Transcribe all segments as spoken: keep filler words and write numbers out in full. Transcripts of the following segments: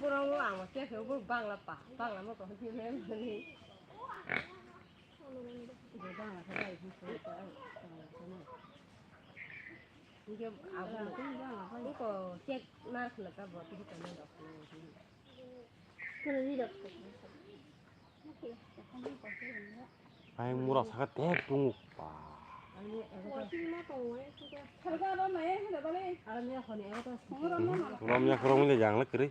Borok ang ma khe khe bo Bangla pa, Bangla mo ko khe le mani. Bo Bangla khe bai hi ko ta. Ni ke abu ko check na khna ka bo ti ko na. Ai mura saka tek tungu pa. Romya khoroknwi le jang le kwrwi.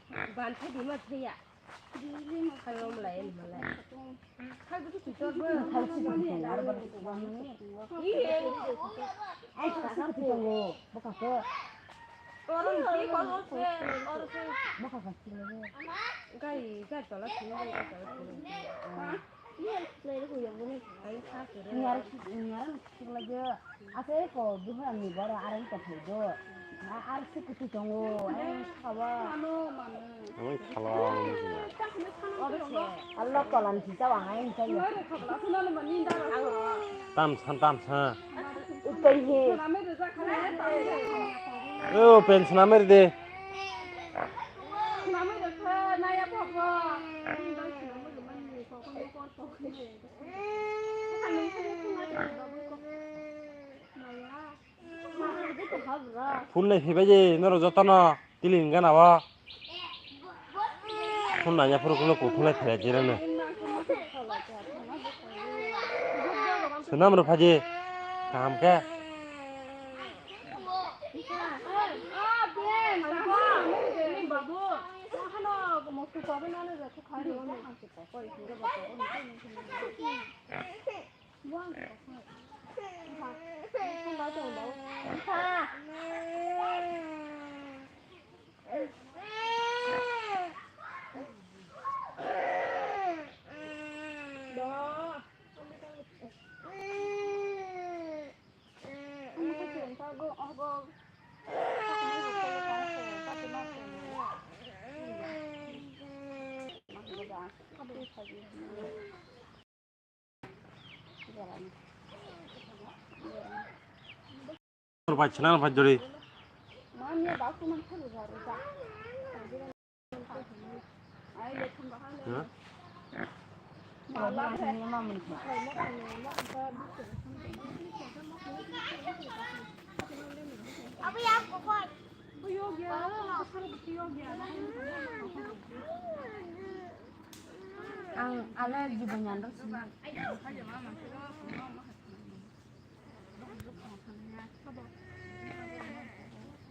Ase ko buha ni boro arang to phai do. Na ar se kutu tongo. Ai khawa. Ang khala. Allah kolan si ta wang ai sai. Tam san tam san. Utai he. O pen sana mer de. Phone nai phaibai je norok jotono tili ni gana o. Phone nanya phuru kuno kuthung lai phaiya jirano. Swnam rw phaji kaham khe. Pai chana pai jori. Ang ale jibon yan rw sini.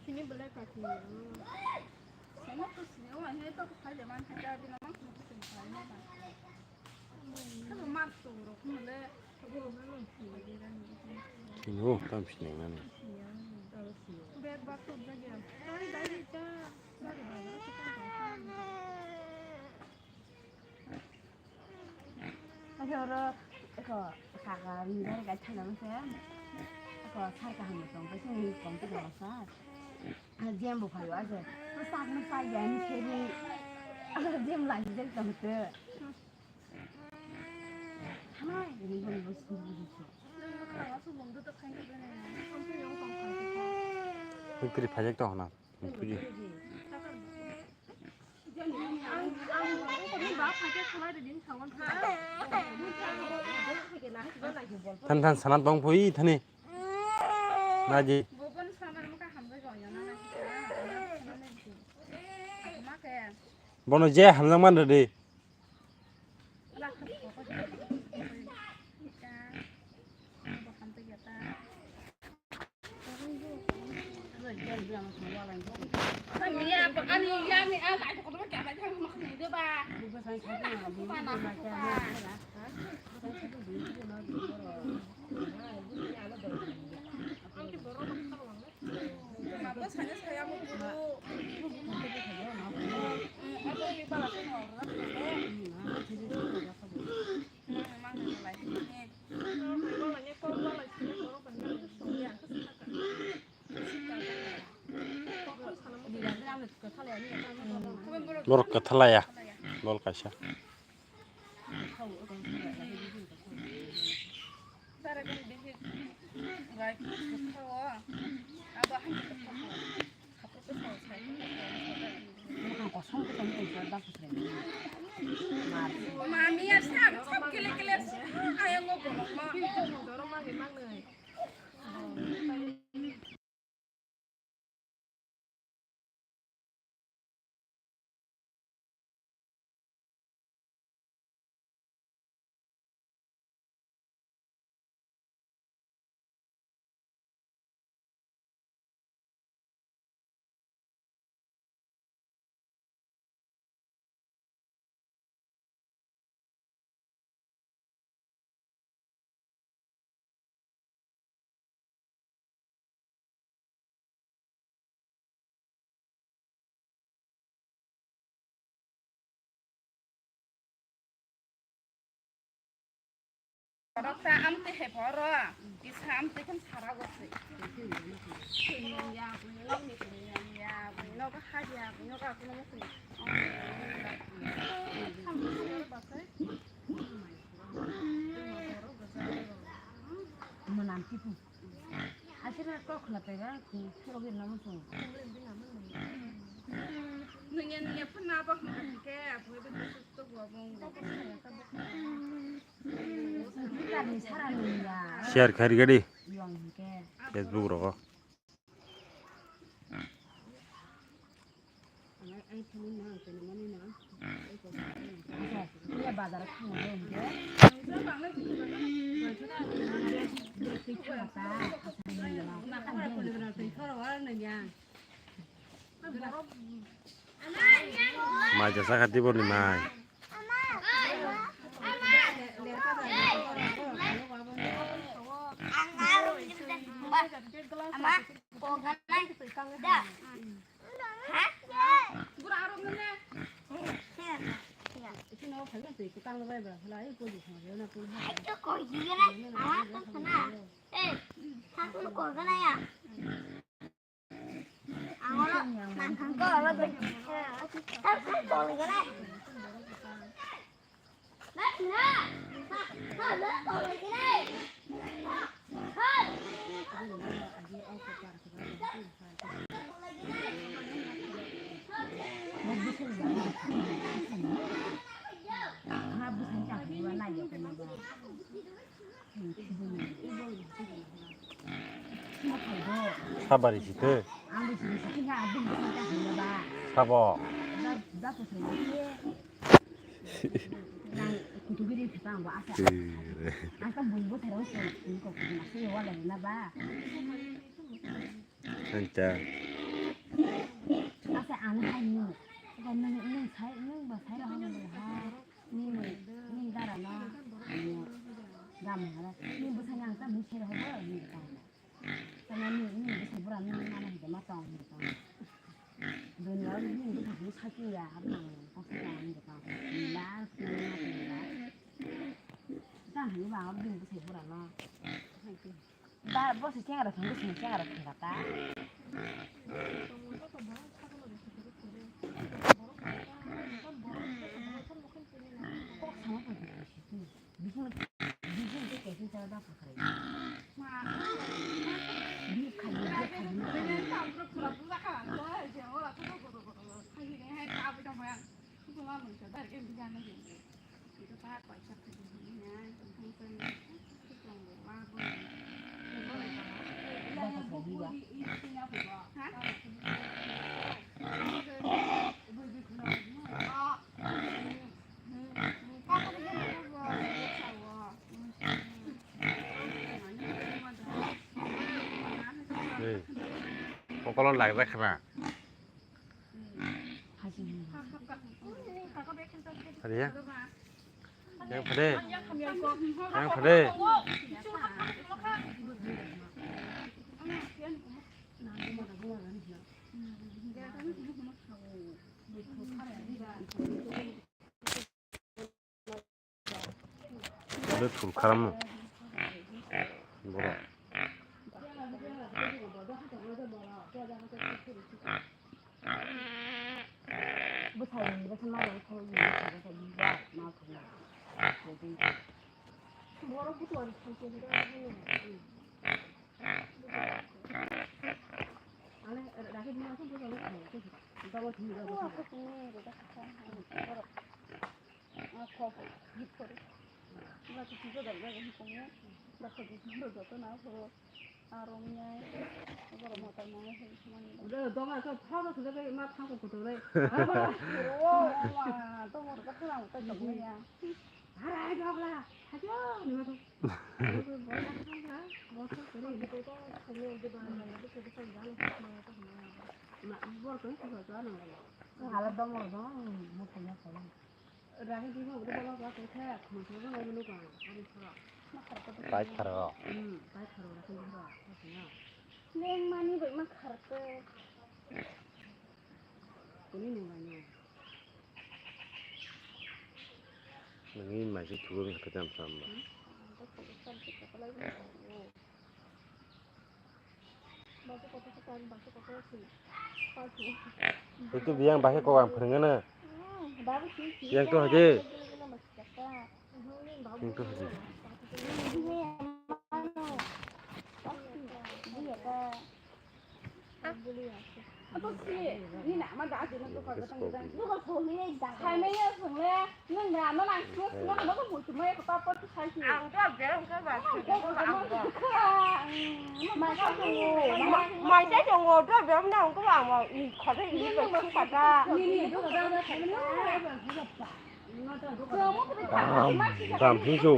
Sini belai kaki. Sini tu sini, oh, ini tu kaya mana kaya bina mana tu sini kaya mana. Kalau mat tu rok mana. Sini, oh, tam sini mana. Bed batu lagi. Dari dari ta. Dari mana kita. Oro eko saka ni gari gai thangna masa. Eko sar kaham tong pai sini kom tu gala sar. Jembo phayo ase. Sak na sai ya ni seri. Jembo lagi jeng tong te. Hamai ni bon bos ni. Hukri phajak to hona. Hukri. Than than sana tong phui thani. Naji. Bono je hamjak man redi. Borok kwthalaya, bol kaisa. Mami ya sa, sa kile kile sa, ayang ngo bolong ma. Borok ta amtwi hai borok, kisa amtwi khe sara goswi. Sini ya, buino ni sini ya, buino ba ha ya, buino ba kuno musi. Manam kipu. Asira kok khna pega, khurogwi namu sung. Nungya nungya phun na ba hwn ke, abu be kusuk to bo bong. Share khairi gadi Facebook rogo. Mai jasa kha tibor ni mai. Sabari sithe. Sabo. Anta. Asa ang hai nung. Nung, nung sai, nung ba sai rang ha. Nini, nini dara no, ani gam hara. Nini bwsai nang ta bwsai rok bo, nini ta hara. Tama nini, nini bwsai bura nini mana hide ma tong hide tong. Dunia nini bwsai ni saki ya, abo nang kok sa nang hide tong. Nila, nila, nila. Ta hani ba, abo nini bwsai bura no. Ba, bo se chengra thang, bo se chengra thang ta. Kok sama ko. Bising, bising ke kesin cara da pakrai. Bi khaji, bi khaji. Hey, kokolo lagda khna. Hadi ya. Yang phade. Yang phade. Ado thul kharam no. Borok. Bwsai, bwsai ma bai thai, bwsai, bwsai ma thai. Borok bwsai thai. Ale, rakhe bini asal bwsai thai. Dawa thini dawa. Ala domo domo, mo kanya kanya. Rahi di mo, udah bawa bawa kaya, kaya, kaya, kaya, kaya, kaya, kaya. Pai tharo. Hmm, pai tharo, rahi di mo, kaya. Leng mani bai ma kharke. Kuni nung bai nung. Nungni mai se thugo wngkha khe tamo sama. Hmm? Itu biang bahai kok ang phwrwngno. Yang tu haji. Yang tu haji. Tam, tam hinsu.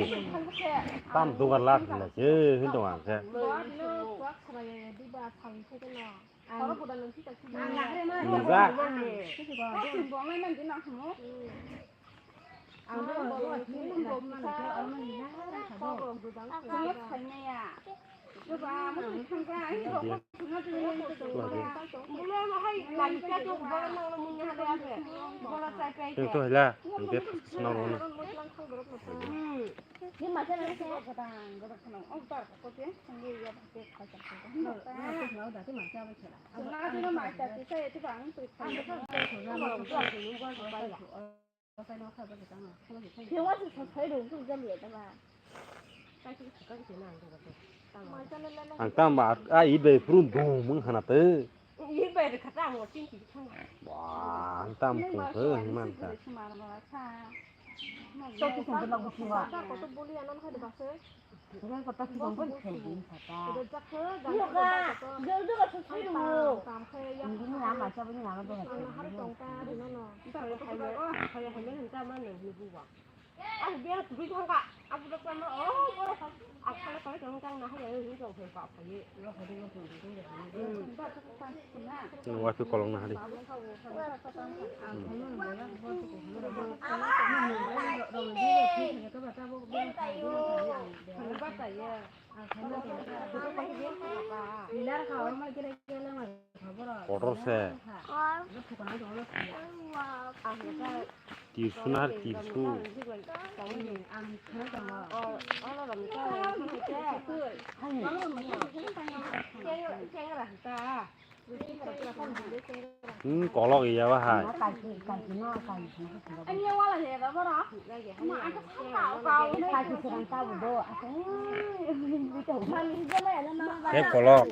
Tam dugar lat na je hindu ang ke. Nijak. Yang tu hela, yang dia senang mana. Ang tam ba a i bai purun dong mung hana te. Wah, ang tam pung te hing man ta. Wafi kolong na hari. Kotor se. Tirsu na hari tirsu. Hmm, kolok iya bahai. He kolok.